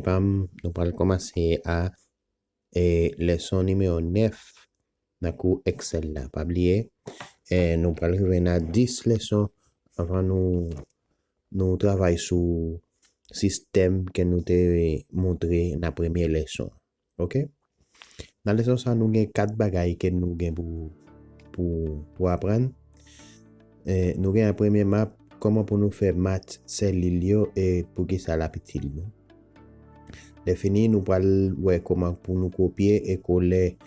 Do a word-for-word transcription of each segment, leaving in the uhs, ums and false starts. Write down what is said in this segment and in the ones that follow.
pa m, nou pral kòmanse a e, leson nimewo nèf nan kou Excel la. Pa bliye, e, nou pral rive nan dis leson anvan nou, nou travay sou sistèm ke nou te montre nan premye leson. Oke? Nan leson sa, nou gen kat bagay ke nou gen pou, pou, pou aprann. E, nou gen an premye map, kòman pou nou fè match selil yo e poukisa l ap itil nou. Lè fini, nou pral wè kòman pou nou kopye e kole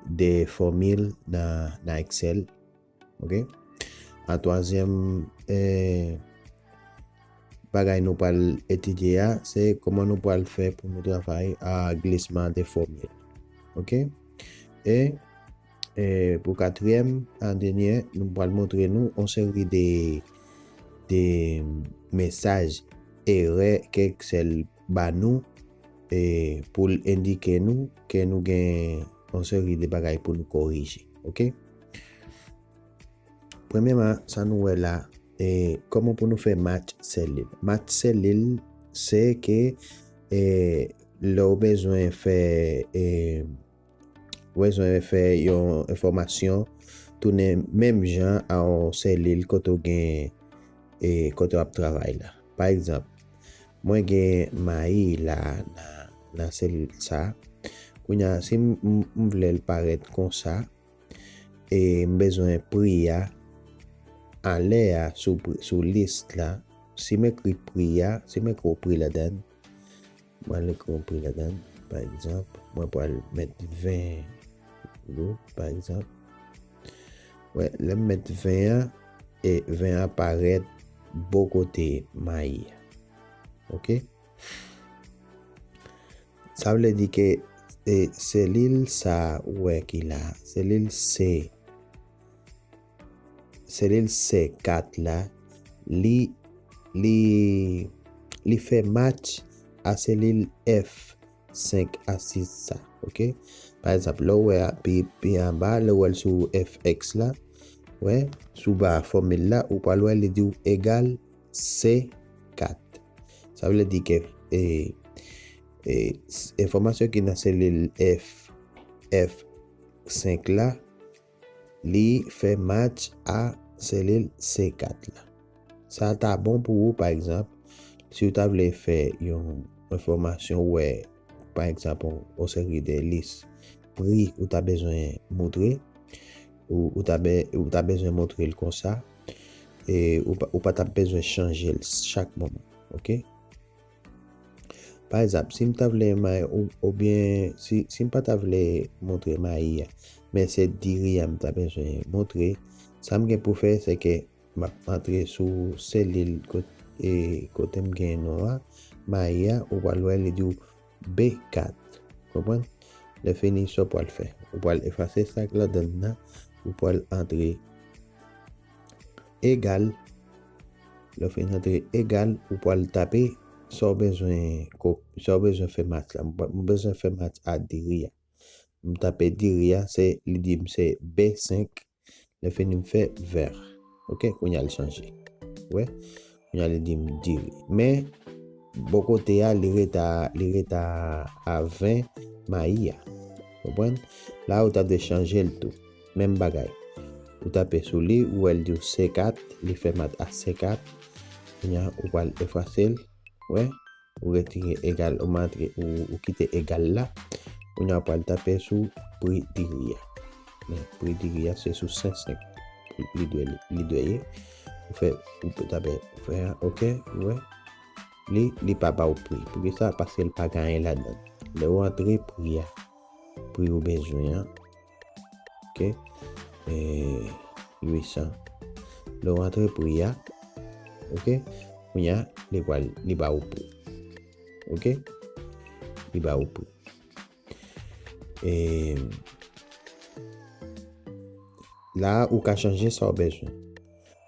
de fòmil nan, nan Excel. Oke? An twazyèm, e, bagay nou pral etidye a, se kòman nou pral fè pou nou travay a glisman de fòmil. Oke? E, e pou katriyèm, an dènye, nou pral montre nou yon seri de, de mesaj erè ke Excel ba nou, e pou l endike nou ke nou gen yon seri de bagay pou nou korije. Oke? Premyèman, sa nou wè la, e, kòman pou nou fè match selil. Match selil, se ke, e, lè w bezwen fè, e, w bezwen fè yon enfòmasyon tounen menm jan a yon selil kote w gen, e, kote w ap travay la. Pa egzanp, mwen gen mayi la nan, nan selil sa. Kounye a, si m, m, m vle l parèt konsa, e m bezwen pri a anlè a sou, pri- sou lis la. Si m ekri pri a, si m ekri yon pri ladan, mwen al ekri yon pri ladan, pa egzanp, mwen pral met ven goud, pa egzanp. Wè, lè m met ven an, e ven an parèt bò kote mayi a. Oke? Sa vle di ke, e, selil sa ou wè ki la, selil C, selil C kat la, li, li, li fè match a selil F senk a sis sa, oke? Pa egzanp, lè w wè a, pi, pi anba, lè w wè l sou F X la, wè, sou ba fòmil la, ou pral wè li di w egal C kat. Sa vle di ke, e, e, s- enfòmasyon ki nan selil F, F senk la, li fè match a selil C kat la. Sa ta bon pou ou, pa egzanp, si w ta vle fè yon enfòmasyon, ou wè, pa egzanp, yon, yon seri de lis pri ou ta bezwen montre, ou, ou ta be- ou ta bezwen montre l konsa, e ou pa, ou pa t ap bezwen chanje l chak moman, oke? Pa egzanp, si m ta vle may- ou, oubyen si, si m pa ta vle montre mayi a, men se diri a m ta bezwen montre, sa m gen pou fè, se ke m ap antre sou selil kot- e kote m gen non a, mayi a, ou pral wè li di w B kat. Konprann? Lè fini, sa w pral fè? Ou pral efase sa k ladan l nan, ou pral antre egal. Lè w fin antre egal, ou pral tape sa w bezwen ko- sa w bezwen fè match la. Mwen bezwen fè match a diri a. M tape diri a, se, li di m se B senk. Lè fini m fè vè. Oke, kounye a l chanje. Wè? Kounye a li di m diri. Men, bò kote a, li ret a, li ret a, a ven mayi a. Konprann? La, ou ta dwe chanje l tou. Menm bagay. Ou tape sou li, ou wè l di w C kat, li fè match a C kat. Kounye a, ou pral efase l. Wè? Ou retire egal, ou mete, ou, ou kite egal la. Kounye a, ou pral tape sou pri diri a. Men, pri diri a, se sou senk senk li dwe, li dwe ye. Ou fè, ou pe tape, fè a, oke, ou wè. Li, li pa ba w pri. Poukisa? Paske l pa gen anyen ladan l. Lè w antre pri a, pri ou bezwen an, oke, e, uit san. Lè w antre pri a, oke, kounye a, li pral, li ba ou pri. Oke? Li ba ou pri. E, la, ou ka chanje sa w bezwen.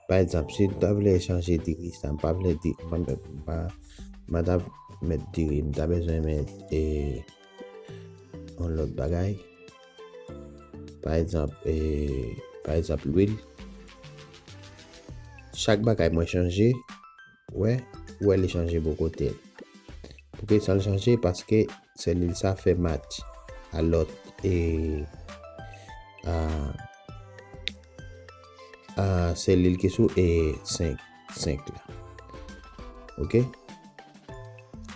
Pa egzanp, si m ta vle chanje diri sa, m pa vle di, m pa, m pa, m pa ta met diri, m ta bezwen met, e, yon lòt bagay. Pa egzanp, e, pa egzanp, lwil. Chak bagay mwen chanje, wè, wè li chanje bò kote l. Poukisa l chanje? Paske selil sa fè match a lòt, e, a, a selil ki sou E senk, senk la. Oke?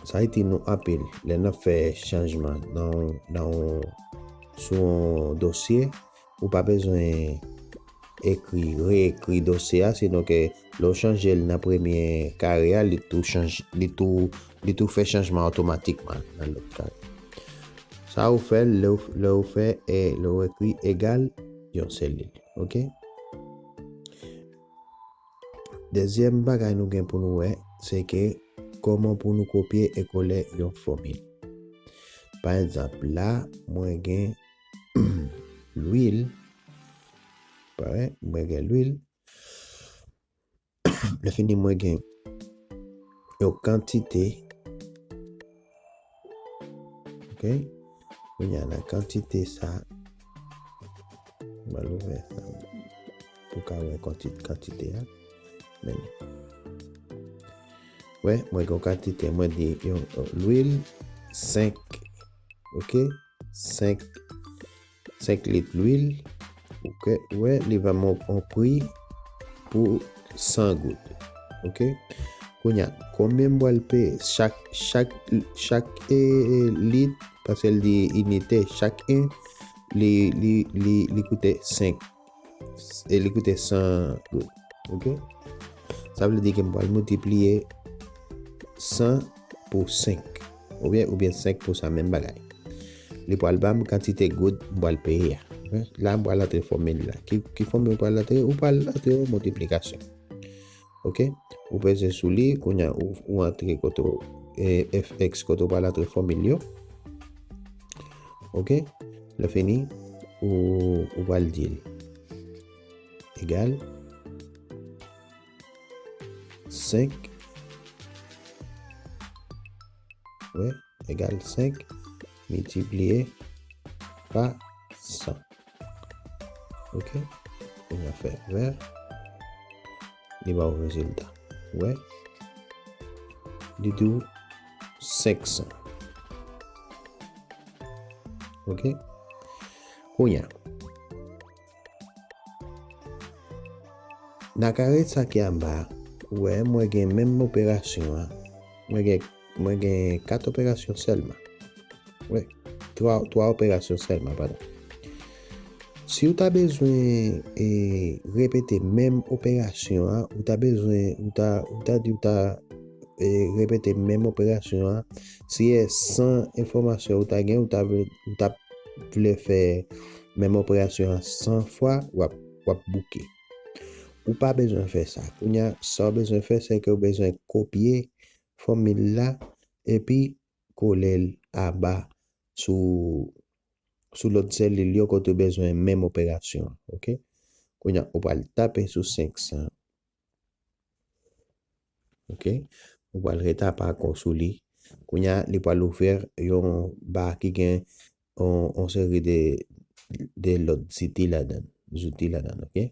Sa itil nou anpil lè n ap fè chanjman nan, nan, sou yon dosye. Ou pa bezwen ekri, reekri dosye a, sinon ke lè w chanje l nan premye kare a, li tou chanj, li tou, li tou fè chanjman otomatikman nan lòt kare. Sa ou fè lè w, lè w fè, e, lè w ekri egal yon selil. Oke? Dezyèm bagay nou gen pou nou wè, se ke kòman pou nou kopye e kole yon fòmil. Pa egzanp, la, mwen gen lwil, parèt, mwen gen lwil, lè fini, mwen gen yon kantite, oke? Kounye a, nan kantite sa, mwen ouvè sa pou ka wè kantite, kantite a. Men, wè, mwen gen yon kantite, mwen di yon, yon lwil, senk, oke? Senk, senk lit lwil, oke? Wè, li ban m yon, yon pri pou san goud, oke? Kounye a, konbyen m pral peye? Chak, chak, chak, e, e, lit, paske l di inite, chak en, li, li, li, li koute senk. E li koute san goud. Oke? Sa vle di ke m pral miltipliye san pou senk. Oubyen, oubyen senk pou sa, menm bagay. Li pral ba m kantite goud m pral peye a. Oke? La, m pral antre fòmil la. Ki, ki fòmil ou pral antre? Ou pral antre yon miltiplikasyon. Oke? Ou peze sou li, kounye a ou, ou antre kote w, e, F X, kote w pral antre fòmil yo. Oke? Lè fini, ou, ou pral di l egal senk, wi, egal senk miltipliye pa san. Oke? Kounye a fè vè. Li ba w rezilta. Wè? Li di w senk san. Oke? Kounye a, nan kare sa ki anba a, ou wè, mwen gen menm operasyon an. Mwen gen, mwen gen kat operasyon sèlman. Wi, twa, twa operasyon sèlman, padon. Si w ta bezwen, e, repete menm operasyon an, ou ta bezwen, ou ta, ou ta di ou ta, e, repete menm operasyon an, si e san enfòmasyon ou ta gen, ou ta vle, ou ta vle fè menm operasyon an san fwa, w ap, w ap bouke. Ou pa bezwen fè sa. Kounye a, sa w bezwen fè, se ke w bezwen kopye fòmil la, epi kole l anba sou, sou lòt selil yo kote w bezwen menm operasyon an, oke? Kounye a, ou pral tape sou senk san. Oke? Ou pral retape ankò sou li. Kounye a, li pral ouvè yon ba ki gen yon, yon seri de, de lòt zouti ladan, zouti ladan, oke?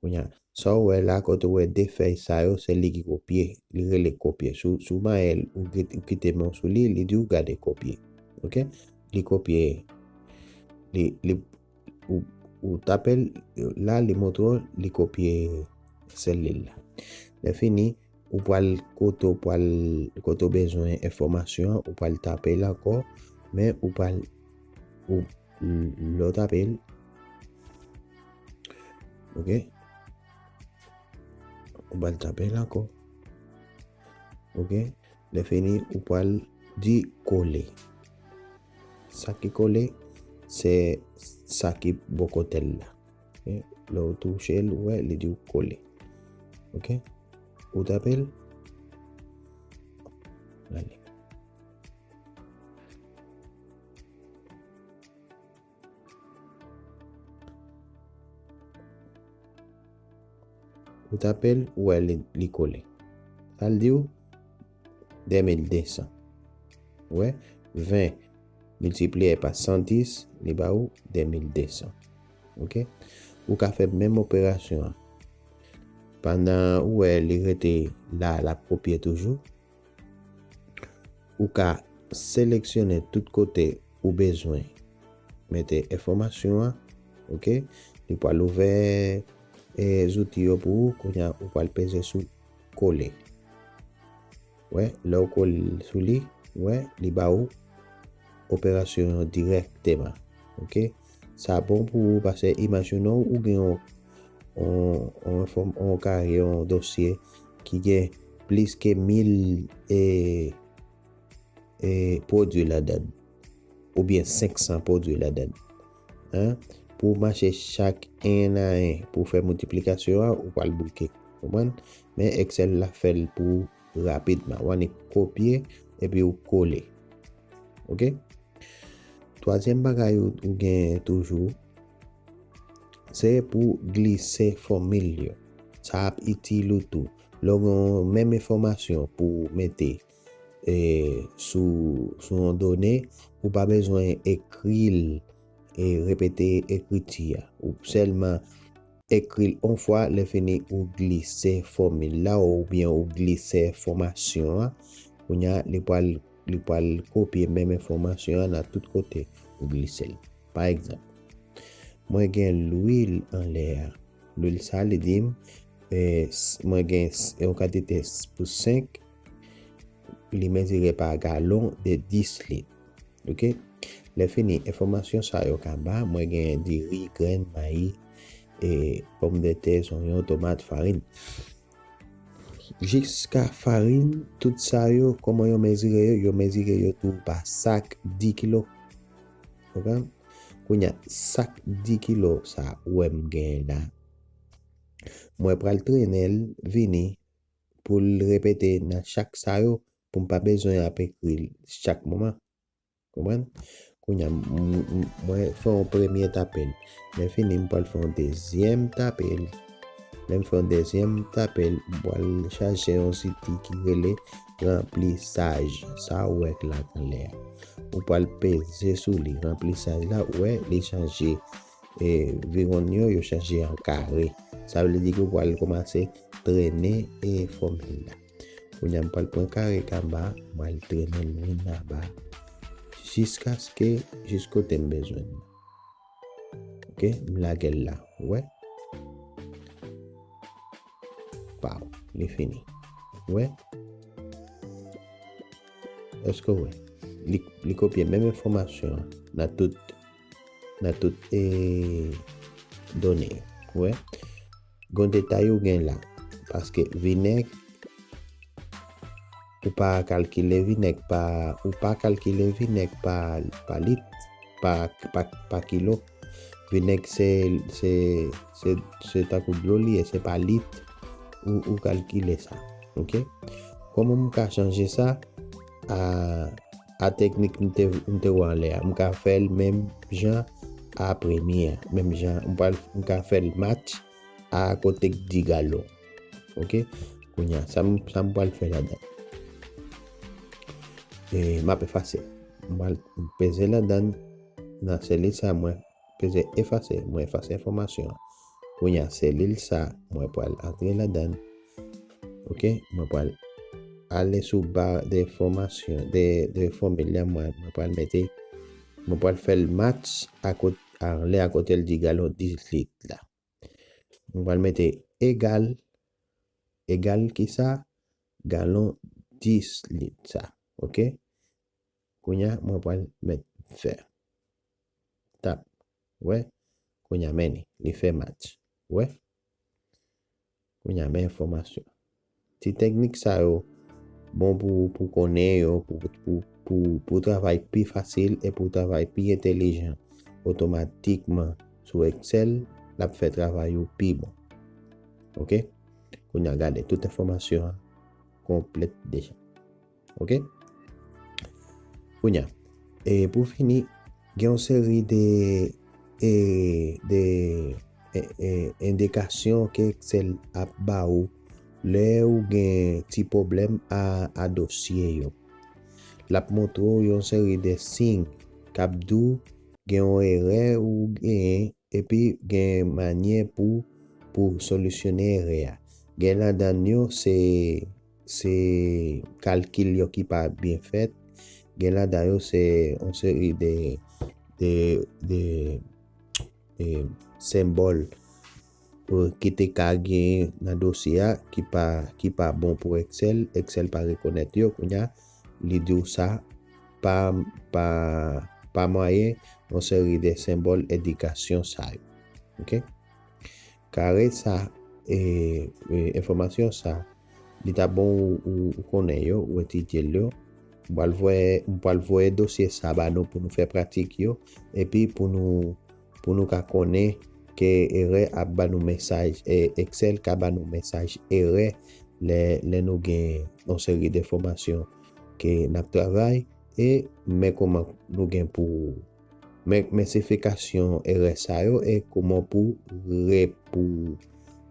Kounye a, sa w wè la, kote w wè de fèy sa yo, se li ki kopye, li rele kopye. Si w, si w mayèl, ou kit-, ou kite men w sou li, li di w gade kopye, oke? Li kopye, li, li, ou, ou tape l la, li montre w, li kopye selil la. Lè fini, ou pral kote w pral, kote w bezwen enfòmasyon an, ou pral tape l ankò, men ou pral, ou, lè w tape l, oke? Ou pral tape l ankò. Oke? Lè fini, ou pral di kole. Sa ki kole, se sa ki bò kote l la. Oke? Lè w touche l, ou wè, li di w kole. Oke? Ou tape l. Ale. Ou tape l, ou wè li, li kole. Sa l di w? De mil de san. Ou wè? Ven miltipliye pa san dis, li ba ou de mil de san. Oke? Ou ka fè menm operasyon an. Pandan ou wè li rete la, l ap kopye toujou. ou ka seleksyone tout kote ou bezwen mete enfòmasyon an, oke? Li pral ouvè e zouti yo pou ou, kounye a ou pral peze sou kole. Wè, lè w kole sou li, wè, li ba ou operasyon yo dirèkteman. Oke? Sa bon pou ou paske imajine w ou gen yon, yon, yon, yon kare, yon dosye ki gen plis ke mil e, e pwodui ladan l, oubyen senk san pwodui ladan l. Hein? Pou w mache chak en a en pou w fè miltiplikasyon an, ou pral bouke. Konprann? Men Excel la fè l pou ou rapidman. W annik kopye epi ou kole. Oke? Twazyèm bagay ou, ou gen toujou, se pou glise fòmil yo. Sa ap itil ou tou. Lè w gen menm enfòmasyon pou w mete e, sou, sou yon done, ou pa bezwen ekri l e repete ekriti a. Ou sèlman ekri l yon fwa, lè fini ou glise fòmil la oubyen ou glise enfòmasyon an. Kounye a, li pral, li pral kopye menm enfòmasyon an nan tout kote ou glise l. Pa egzanp, mwen gen lwil anlè a. Lwil sa, li di m, e, s- mwen gen s- yon kantite s- pou senk, li mezire pa galon de dis lit. Oke? Lè fini, enfòmasyon sa yo ka ba, mwen gen diri, grenn, mayi, e, pòmdetè, zonyon, tomat, farin. Jiska farin, tout sa yo, kòman yo mezire yo? Yo mezire yo tou pa sak di kilo. Oke? Kounye a, sak di kilo sa ou wè m genyen la, mwen pral trennen l vini pou l repete nan chak sa yo, pou m pa bezwen ap ekri l chak moman. Konprann? Kounye a, m- m- mwen fè yon premye tape l. Lè fini, m pral fè yon dezyèm tape l. Lè m fè yon dezyèm tape l, m pral chache yon zouti ki rele ranplisaj. Sa ou wè k la anlè a. Ou pral peze sou li. Ranplisaj la, ou wè, li chanje e, viwonn yo, yo chanje an kare. Sa vle di ke w pral kòmanse trennen e, fòmil la. Kounye a, m pral pran kare k anba, m pral trennen l vin anba, jiskaske, jis kote m bezwen l. Oke, m lage l la. Ou wè? Paw, li fini. Ou wè? Èske w wè? Li, li kopye menm enfòmasyon an nan tout nan tout e, done yo. Ou wè? Gon detay ou gen la. Paske vinèg, ou pa kalkile vinèg pa, ou pa kalkile vinèg pa, pa lit, pa, pa, pa kilo. Vinèg se, se, se, se tankou dlo li ye, se pa lit ou, ou kalkile sa. Oke? Kòman m ka chanje sa? A, a teknik m te, m te wè anlè a. M ka fè l menm jan a premye a. Menm jan, m pral, m ka fè l match a kote k di galon. Oke? Kounye a, sa m, sa m pral fè ladan. E, m ap efase. M pral peze ladan nan selil sa mwen peze efase. Mwen efase enfòmasyon an. Kounye a, selil sa mwen pral antre ladan. Oke? Mwen pral ale sou ba de enfòmasyon, de, de fòmil la, mwen, mwen pral mete, mwen pral fè l match a kot, anlè a kote l di galon dis lit la. Mwen pral mete egal, egal ki sa? Galon dis lit sa. Oke? Kounye a, mwen pral mèt fè. Tap. Wè? Kounye a, men li, li fè match. Wè? Kounye a, men enfòmasyon. Ti teknik sa yo bon pou, pou konnen yo, pou, pou, pou, pou travay pi fasil e pou travay pi entelijan. Otomatikman, sou Excel, l ap fè travay ou pi bon. Oke? Kounye a, gade, tout enfòmasyon an konplèt deja. Oke? Kounye a, e pou fini, gen yon seri de, e, de, e, e, endikasyon ke Excel ap ba ou lè ou gen ti pwoblèm a, a dosye yo. L ap montre w yon seri de siy k ap di w gen yon erè ou genyen epi gen manyè pou, pou solisyone erè a. Gen ladan yo se, se kalkil yo ki pa byen fèt, Gen ladan yo se yon seri de, de, de, e, senbòl, e, ki te ka gen nan dosye a ki pa, ki pa bon pou Excel. Excel pa rekonèt yo. Kounye a, li di w sa pa, pa, pa mwayen yon seri de senbòl endikasyon sa yo. Ok? Kare sa, e, e, enfòmasyon sa, li ta bon ou, ou, ou konnen yo, ou etidye l yo. M pral voye, m pral voye dosye sa ba nou pou nou fè pratik yo, epi pou nou, pou nou ka konnen ke erè ap ba nou mesaj, e, Excel ka ba nou mesaj erè lè, lè nou gen yon seri de enfòmasyon ke n ap travay, e men kòman nou gen pou, men, men sifikasyon erè sa yo, e kòman pou re-, pou,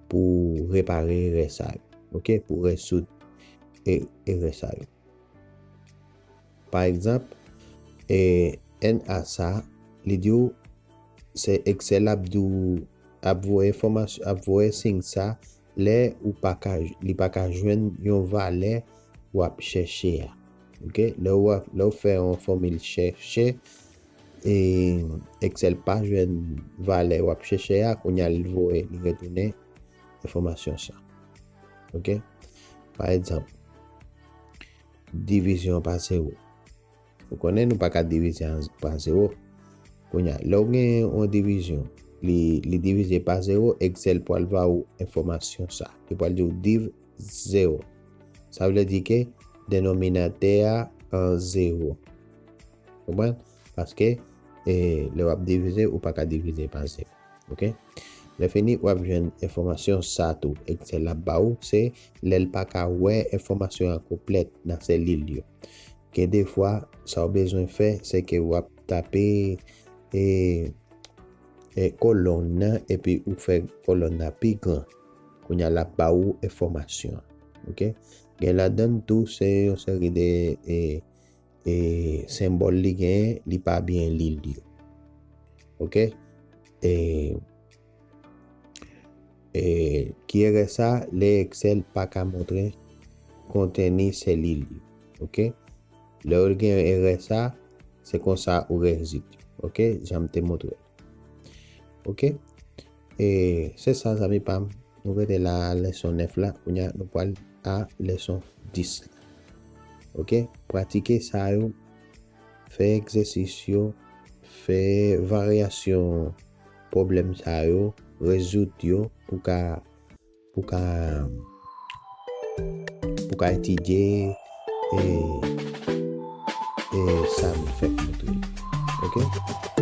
pou repare erè sa yo. Ok? Pou rezoud e, erè sa yo. Pa egzanp, e, N A sa, li di w, se Excel ap di w, ap voye enfòmasyon, ap voye siy sa, lè ou pa ka, li pa ka jwenn yon valè w ap chèche a. Ok? Lè w ap, lè w fè yon fòmil chèche, e Excel pa jwenn valè w ap chèche a, kounye a li voye, li retounen enfòmasyon sa. Ok? Pa egzanp, divizyon pa zewo. Ou konnen nou pa ka divize an, pa zewo. Kounye a, lè w gen yon divizyon, li, li divize pa zewo, Excel pral ba ou enfòmasyon sa. Li pral di w div zewo. Sa vle di ke denominatè a an zewo. Konprann? Paske, e, lè w ap divize, ou pa ka divize pa zewo. Ok? Lè fini, w ap jwenn enfòmasyon sa tou. Excel ap ba ou, se lè l pa ka wè enfòmasyon an konplèt nan selil yo. Gen defwa, sa w bezwen fè, se ke w ap tape, e, e, kolòn nan, epi ou fè kolòn nan pi gran. Kounye a, l ap ba ou enfòmasyon an. Ok? Gen ladan l tou, se yon seri de, e, e, senbòl li genyen, li pa byen li l yo. Ok? E, e, ki erè sa, lè Excel pa ka montre konteni selil yo. Ok? Lè w gen erè sa, se konsa ou rezoud. Ok? Jan m te montre. Ok? E se sa, zanmi pa m. Nou rete la, leson nèf la. Kounye a, nou pral a leson dis la. Ok? Pratike sa yo. Fè egzèsis yo. Fè varyasyon pwoblèm sa yo. Rezoud yo pou ka, pou ka, pou ka etidye, e, e sa m fèk montre. Ok?